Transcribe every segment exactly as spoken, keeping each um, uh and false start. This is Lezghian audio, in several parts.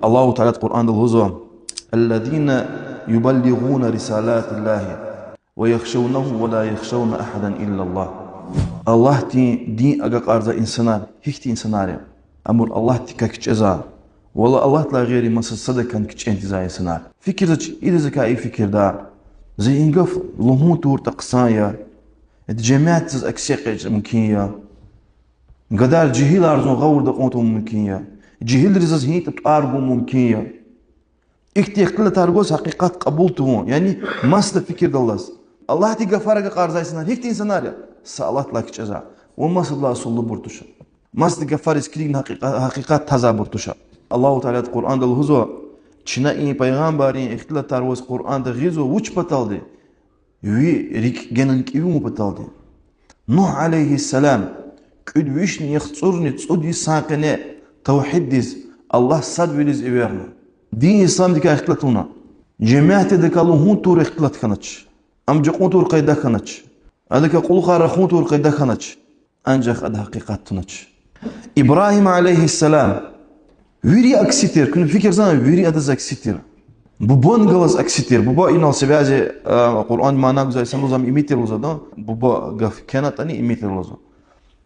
Аллагьу Таалади Къуръанда лугьузва: الذين يبلغون رسالات الله ويخشونه ولا يخشون أحدا إلا الله. Аллагьдин дин агакьарзавай инсанар гьихьтин инсанар я? Абур Аллагьдикай кичӀезвай, валлагь, Аллагьдилай гъейри масад садакай кичӀен тийизвай инсанар. Фикирзавач, идаз закай и фикирда. За и гаф лугьун туртӀа хъсан я. Жемятдиз акси экъечӀун мумкин я. Гадар, жегьилар зун гъавурда акьун тавун мумкин я. Жегьилри заз гьинитӀа тӀвар гун мумкин я. Ихьтин ихтилатар гваз гьакъикъат кьабул тавун, яни масадаз фикирдаллаз. Аллагьдин гафар агакьарзавай инсанар гьихьтин инсанар я? Са Аллагьдилай кичӀезвай ва масадалай асуллубур туш. Масадин гафариз килигна гьакъикъат, гьакъикъат тазвайбур туш. Аллагьу Таалади Къуръанда лугьузва: чна и пайгъамбаррин ихтилатар ваз Къуръанда гъизва вуч паталди? Ви рикӀ генани кӀеви авун паталди. Нугь عليه السلام кӀуьд вишни яхцӀурни цӀуд йисан къене тавгьиддиз, Аллагь садвилиз эверна. Дин исламдикай ихтилат авуна. Жемятдикай лугьун тавур ихтилат хьанач. Ам жакьун тавур къайда хьанач. Адакай кьулухъар рахун тавур къайда хьанач. Анжах ада гьакъикъат тунач. Ибрагьим عليه السلام вири акси тир, куьн фикирзан, вири адаз акси тир. Бубан галаз акси тир. Буба инал связи, а, Къуръан мана гузвай инсан лугьузва, ам имитир лугьузва, да? Буба гаф кхьенатӀани имитир лугьузва.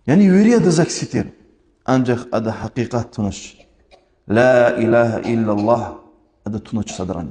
Яни вири адаз акси тир. Анжах ада гьакъикъат тунач. لا إله إلا الله ада тунач садрани.